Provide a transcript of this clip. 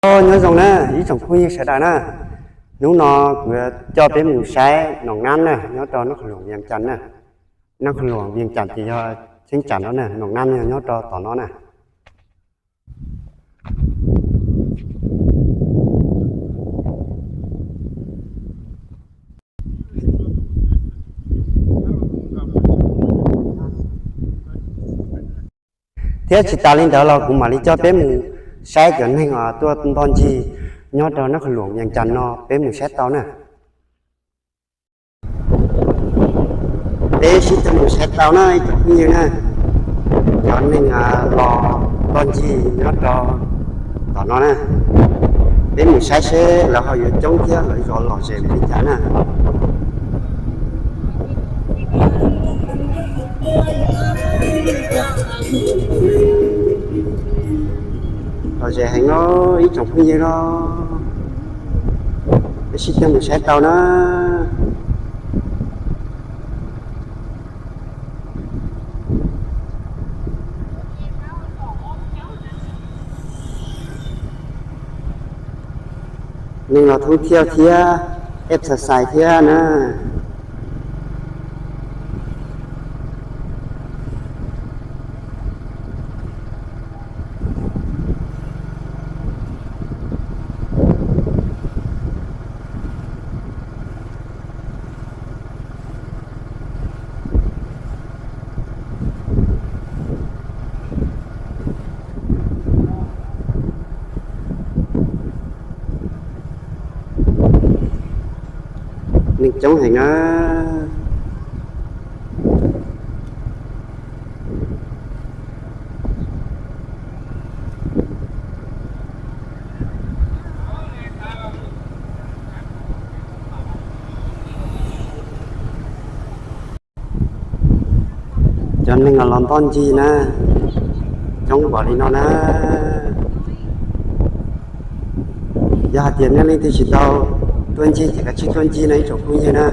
Os, nyob zoo na ib tsoom phooj ywg sawv daws na. Hnub no kuv yuav coj peb mus saib Noom Nab na, nyob rau Nab Qhas Luam, Vias Cas na. Nab Qhas Luam, Vias Cas ces yog cheeb tsam no na, Noom Nab yog nyob rau tom no na. Thiab tsis tas li ntawd los kuv mam li coj peb mus saib cov neeg uas tuaj nto ncig nyob rau Nab Qhas Luam, Vias Cas no, peb mus saib tau na. Peb sib coj mus saib tau na ib tsoom phooj ywg na, cov neeg los nto ncig nyob rau tom no na. Peb mus saib seb lawv ho yuav coob thiab lawv zov lom zem li cas na. Lom zem heev no ib tsoom phooj ywg no, peb sib coj mus saib tau na. Neeg los thoob thiab thiab, exercise thiab na. Neeg coob heev na. Cov neeg los nto ncig na, coob npaum li no na. Yog hais tias nej leej twg tsis tau tuaj ncig ces kav tsij tuaj ncig na ib tsoom phooj ywg na.